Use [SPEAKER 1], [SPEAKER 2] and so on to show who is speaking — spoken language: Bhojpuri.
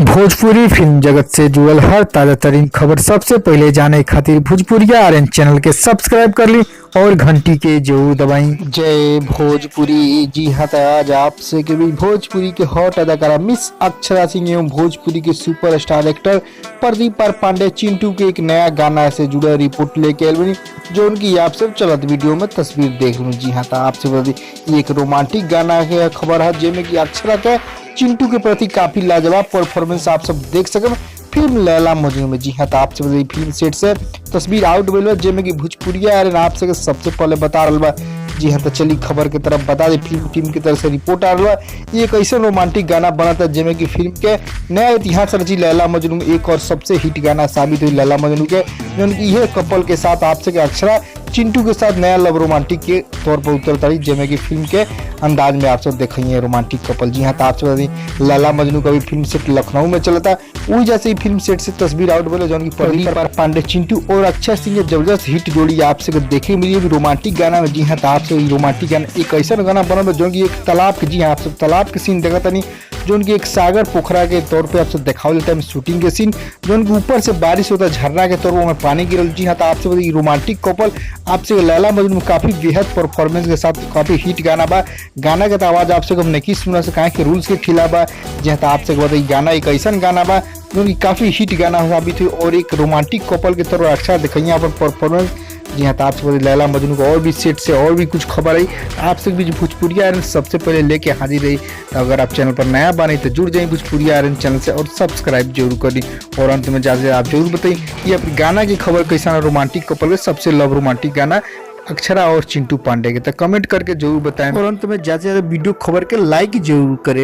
[SPEAKER 1] भोजपुरी फिल्म जगत से जुड़ल हर ताजा तरीन खबर सबसे पहले जाने खातिर भोजपुरिया आर्यन चैनल के सब्सक्राइब कर ली और घंटी के जरूर दबाई।
[SPEAKER 2] जय भोजपुरी। जी हाँ, तो आज आपसे के भी भोजपुरी के हॉट अदाकारा मिस अक्षरा सिंह एवं भोजपुरी के superstar actor Pradeep are Pandey Chintu के एक नया गाना से जुड़ा रिपोर्ट लेके आयल बनी, जो उनकी आप सब चलत वीडियो में तस्वीर देख लूँ। जी हाँ, तो आपसे बता दी, ये एक रोमांटिक गाना के खबर है, जेमे की अक्षरा के चिंटू के प्रति काफी लाजवाब परफॉर्मेंस आप सब देख सकम फिल्म लैला मजनू में। जी हाँ, तो आपसे बता दी, फिल्म सेट से तस्वीर आउट भइल बा, जेमे की भोजपुरिया आर्यन आपसे के सबसे पहले बता रहल बा। जी हाँ, तो चली खबर के तरफ बता दी, फिल्म टीम की तरफ से रिपोर्ट आ रहा बा, ये एक ऐसा रोमांटिक गाना बना था, जेमे की फिल्म के नया इतिहास रची लैला मजनू एक और सबसे हिट गाना साबित हुई लैला मजनू के, जौन की यह कपल के साथ आपसे के अक्षरा चिंटू के साथ नया लव रोमांटिक के तौर पर उतरता रही, जेमे की फिल्म के अंदाज में आप सब देखेंगे रोमांटिक कपल। जी हाँ, तो आपसे बता दी, लैला मजनू का भी फिल्म सेट लखनऊ में चलता, वही जैसे ही फिल्म सेट से तस्वीर आउट बोले, जौन की प्रदीप are Pandey Chintu और अक्षय सिंह के जबरदस्त हिट जोड़ी आपसे के देखे मिली रोमांटिक गाना में। जी हाँ, तो आपसे रोमांटिक गाना एक ऐसा गाना बनल जो कि एक तालाब के, जी हाँ, आप सब तालाब के सीन देखा तनी, जो उनकी एक सागर पोखरा के तौर पे आपसे दिखावल जाता है शूटिंग के सीन, जो उनके ऊपर से बारिश होता है, झरना के तौर पर में पानी गिरल। जी हाँ, तो आपसे बताइए, रोमांटिक कपल आपसे लैला मजनू में काफी बेहद परफॉर्मेंस के साथ काफी हिट गाना बा। गाना के तो आवाज आपसे कम नहीं सुना से काहे के रूल्स के खिलाफ बा। जी हाँ, तो आपसे बताइए, गाना एक ऐसा गाना बा जो कि काफी हिट गाना साबित हुई और एक रोमांटिक कपल के तौर पर अच्छा दिखाइए अपन परफॉर्मेंस। जी हाँ, तो आपसे बताइए, लैला मजनू को और भी सेट से और भी कुछ खबर आई आपसे बीच भोजपुरिया आर्यन सबसे पहले लेके हाजिर रही। तो अगर आप चैनल पर नया बने तो जुड़ जाइए भोजपुरिया आर्यन चैनल से और सब्सक्राइब जरूर करी। और अंत में जाते आप जरूर बताइए कि आप गाना की खबर कैसा, रोमांटिक कपल के सबसे लव रोमांटिक गाना अक्षरा और चिंटू पांडे के, तो कमेंट करके जरूर बताएं। और अंत में ज्यादा से ज्यादा वीडियो खबर के लाइक जरूर करें।